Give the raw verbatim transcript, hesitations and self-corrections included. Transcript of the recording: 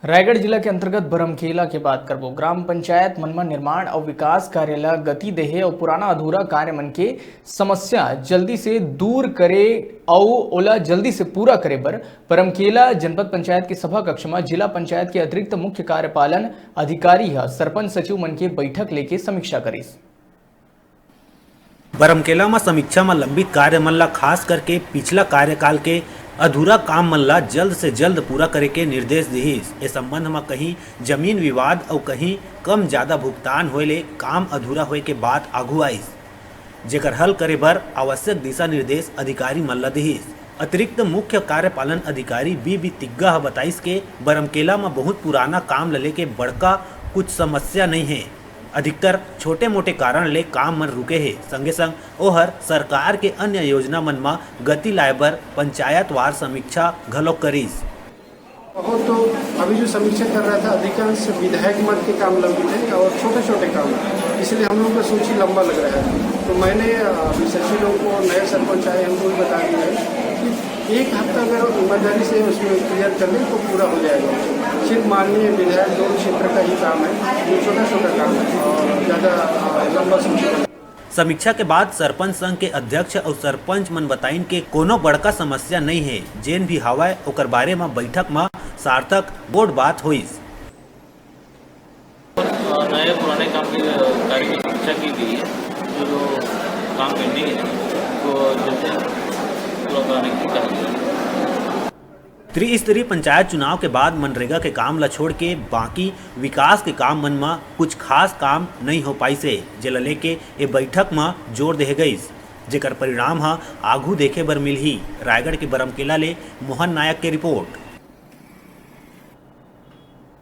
रायगढ़ जिला के अंतर्गत बरमकेला के बात करबो। ग्राम पंचायत मन म निर्माण अउ विकास कार्य ल गति देहे अउ पुराना अधूरा कार्य मन के समस्या जल्दी से दूर करे अउ ओला जल्दी से पूरा करे बर बरमकेला जनपद पंचायत के सभा कक्ष म जिला पंचायत के अतिरिक्त मुख्य कार्यपालन अधिकारी ह सरपंच सचिव मन के बैठक लेके समीक्षा करिस। बरमकेला म समीक्षा म लंबित कार्य मन ला, खास करके पिछला कार्यकाल के अधूरा काम मन ला जल्द से जल्द पूरा करे के निर्देश दिहिस। ए संबंध म कहीं जमीन विवाद अउ कहीं कम ज्यादा भुगतान होए ले काम अधूरा होए के बात आघू आइस, जेकर हल करे बर आवश्यक दिशा निर्देश अधिकारी मन ला दिहिस। अतिरिक्त मुख्य कार्यपालन अधिकारी बी बी तिग्गा ह बताइस के बरमकेला म बहुत पुराना काम ल लेके बड़का कुछ समस्या नइ हे। अधिकतर छोटे-मोटे कारण ले काम मन रुके हे। संगे संग ओहर सरकार के अन्य योजना मन म गति लाए बर पंचायतवार समीक्षा घलोक करिस। बहुत तो अभी जो समीक्षा कर रहा था, अधिकांश विधायक मद के काम लंबित है और छोटे-छोटे काम हैं, इसलिए हम लोग का सूची लंबा लग रहा है। तो मैंने, अ, अभी सचिव लोगों को, नए सरपंच आए, हमको भी बता दिया है कि एक हफ्ता अगर ईमानदारी से उसमें क्लियर कर लें तो पूरा हो जाएगा। सिर्फ माननीय विधायक जोन क्षेत्र का ही काम है, जो छोटा-छोटा काम है और ज़्यादा, अ, लंबा सूची। समीक्षा के बाद सरपंच संघ के अध्यक्ष अउ सरपंच मन बताइन के कोनो बड़का समस्या नइ हे, जेन भी हावय ओकर बारे म बैठक म सार्थक गोठ बात होइस। नए पुराने काम के, अ, कार्य की समीक्षा की गई है, जो, जो काम पेंडिंग है, तो जल्दी पूरा कराने की कहा गया है। त्रिस्तरीय पंचायत चुनाव के बाद मनरेगा के काम ल छोड़ के बाकी विकास के काम मन म कुछ खास काम नइ हो पाइस हे, जेला लेके ए बैठक म जोर देहे गइस, जेकर परिणाम ह आघू देखे बर मिलही। रायगढ़ के बरमकेला ले मोहन नायक के रिपोर्ट।